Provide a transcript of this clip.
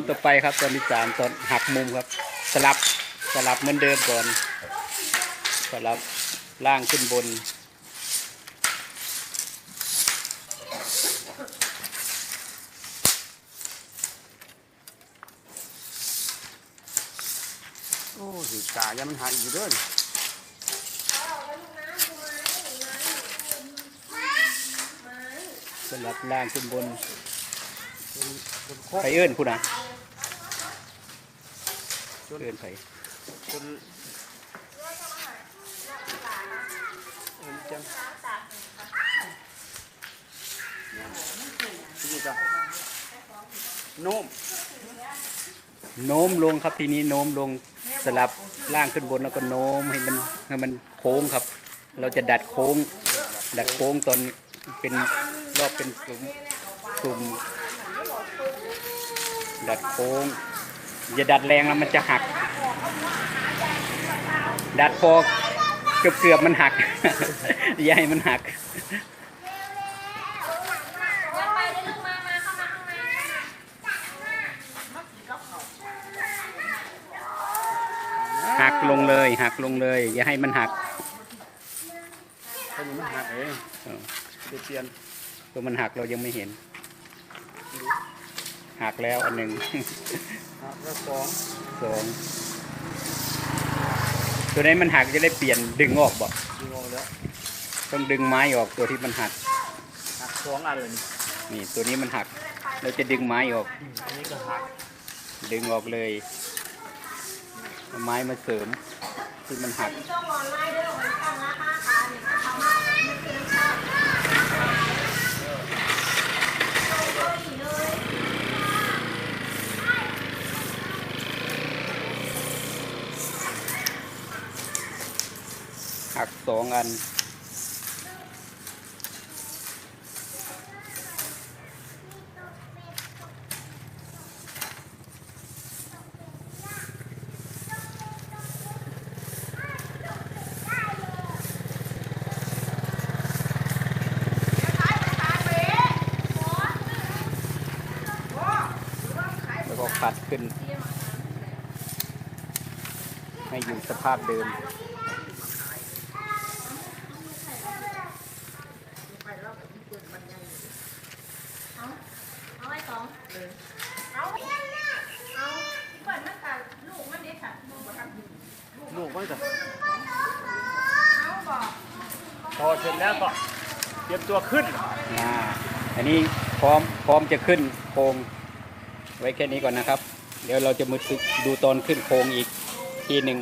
ຕໍ່ໄປຄັບ ຕອນທີສາມ ຕອນຫັກມຸມຄັບ ສະຫຼັບ ສະຫຼັບເໝືອນເດີມກ່ອນ ສະຫຼັບລ່າງຂຶ້ນບົນ. ໂອ້ ຖືກຕາ ຢ່າມັນຫັກອີກເດີ. ສະຫຼັບລ່າງຂຶ້ນບົນ. ໄປເອີ້ນພຸ້ນນະ. ເອີ້ນໃຜ? ໂນ້ມ ໂນ້ມລົງຄັບ ທີນີ້ໂນ້ມລົງ ສະຫຼັບລ່າງຂຶ້ນບົນ ແລ້ວກໍໂນ້ມໃຫ້ມັນ ໃຫ້ມັນໂຄ້ງຄັບ. ເຮົາຈະດັດໂຄ້ງ ດັດໂຄ້ງຕອນເປັນ ລອບເປັນສຸມ ສຸມ ດັດໂຄ້ງ. ຢ່າດັດແຮງ ແລ້ວມັນຈະຫັກ. ດັດພໍເກືອບໆ ມັນຫັກ ຢ່າໃຫ້ມັນຫັກ. ຫັກລົງເລີຍ ຫັກລົງເລີຍ ຢ່າໃຫ້ມັນຫັກ. ຕົວນີ້ມັນຫັກເດ້ ເອີ ໄປປ່ຽນ ຕົວມັນຫັກ ເຮົາຍັງບໍ່ເຫັນ. ຫັກແລ້ວອັນໜຶ່ງ ຫັກແລ້ວສອງ ສອງ. ຕົວໃດມັນຫັກຈະໄດ້ປ່ຽນ ດຶງອອກບໍ? ດຶງອອກແລ້ວ ຕ້ອງດຶງໄມ້ອອກ ຕົວທີ່ມັນຫັກ. ຫັກສອງອັນເລີຍນີ້ ນີ້ ຕົວນີ້ມັນຫັກ ເຮົາຈະດຶງໄມ້ອອກ. ອືມ ອັນນີ້ກໍຫັກ ດຶງອອກເລີຍ ເອົາໄມ້ມາເສີມທີ່ມັນຫັກ. ຫັກສອງອັນ. ແລ້ວກໍຂັດຂຶ້ນໃຫ້ຢູ່ສະພາບເດີມ. ເອົາ ເອົາໄວ້ສອງ ເອີ ເອົາ ເອົາ ເປີດມັນກະລູກມັນເດ້ ສາມ ລູກມັນກະ ເອົາບໍ ຕໍ່ເສັດແລ້ວກໍຕຽມຕົວຂຶ້ນ. ອ່າ ອັນນີ້ພ້ອມ ພ້ອມຈະຂຶ້ນໂຄງ ໄວ້ແຄ່ນີ້ກ່ອນນະຄັບ. ດຽວເຮົາຈະມາດູຕອນຂຶ້ນໂຄງອີກທີໜຶ່ງ.